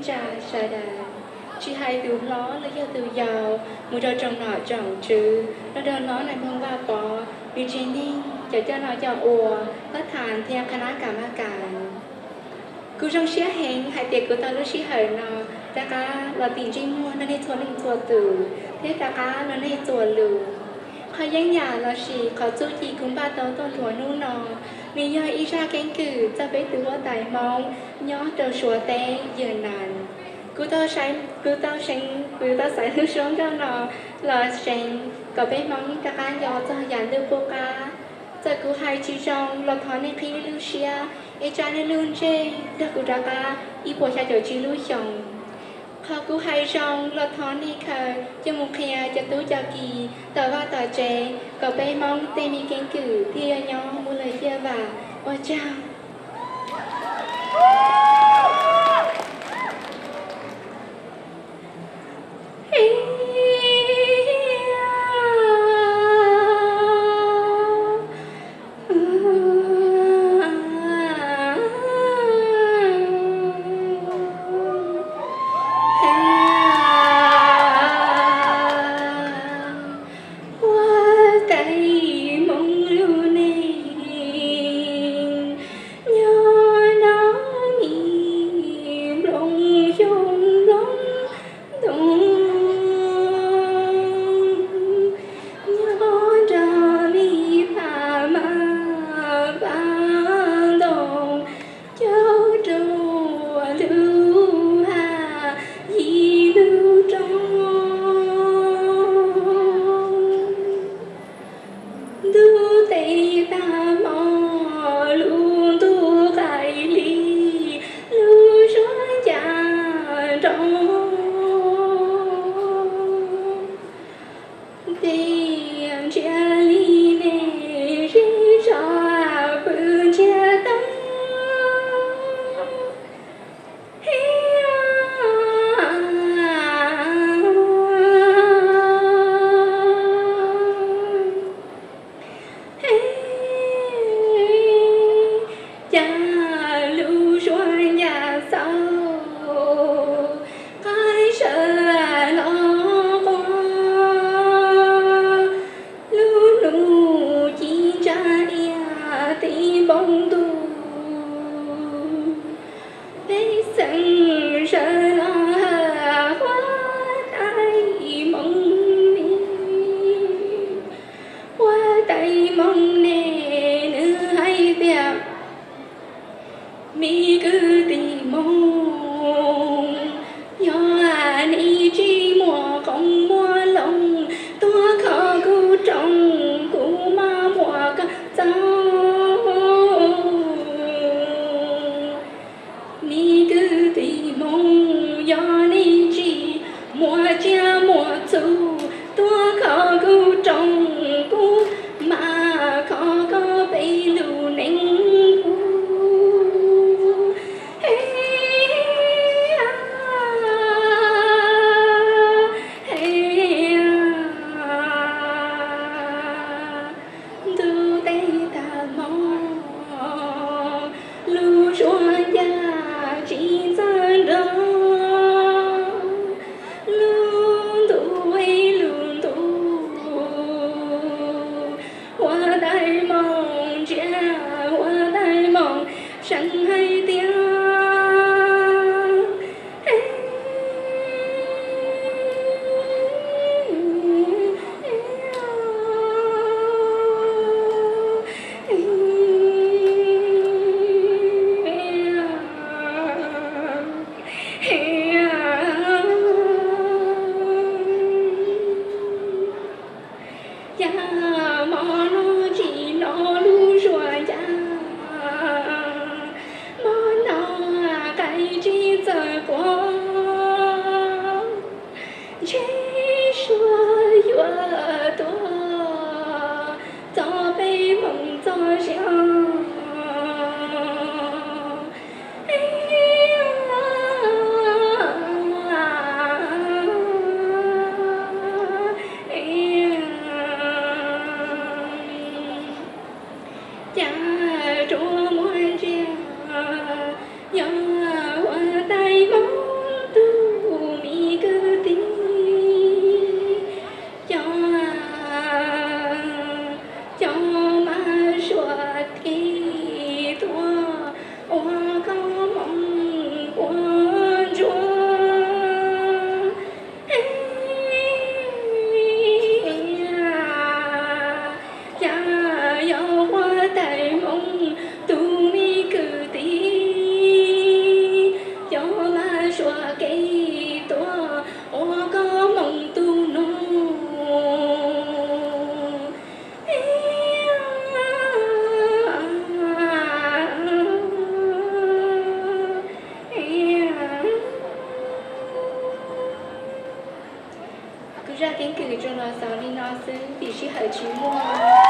Tsa sawv daws, tsis hais tus hlob los yog tus yau, mus rau tsoom nom tsoom tswv, los rau hlob nais phoo Vaj Pov, nws tsev neeg, cov coj noj coj ua, pab tham thiab qhab nab kam maj kam. Kuv zoo siab heev hais tias kuv tau lub sij hawm no rov qab los tim ntsej muag rau nej txhua leej txhua tus thiab rov qab los nej txuas lus. Qhov yeeb yam lossis qhov txuj ci kuv npaj tau tuaj ntua hnub no, nws yog ib zaj keeb kwm txog peb tus huab tais Hmoob nyob rau Suav teb Yawg Nas. Kuv tau seev, kuv tau seev, kuv tau xaiv lub suab nkauj no los seev kom peb Hmoob rov qab nco txog yam lub qub qab. Txawm kuv hais tsis zoo los thov nej qhib nej lub siab es tsa nej lub ntsej nrog kuv rov qab ib puas xya caum tsib lub xyoos. Qhov kuv hais zoo los thov nej khaws coj mus qhia cov tub cov kiv tom vaj tom tsev kom peb Hmoob tej me keeb kwm thiaj yuav nyob mus lawm ciaj vam. Ua tsaug. Huab tais Hmoob lub neej nyob no mi Ua koj hmoov tu no. Kuv zaj keeb kwm tsuas los xaus li no xwb, vim sij hawm tsis muaj.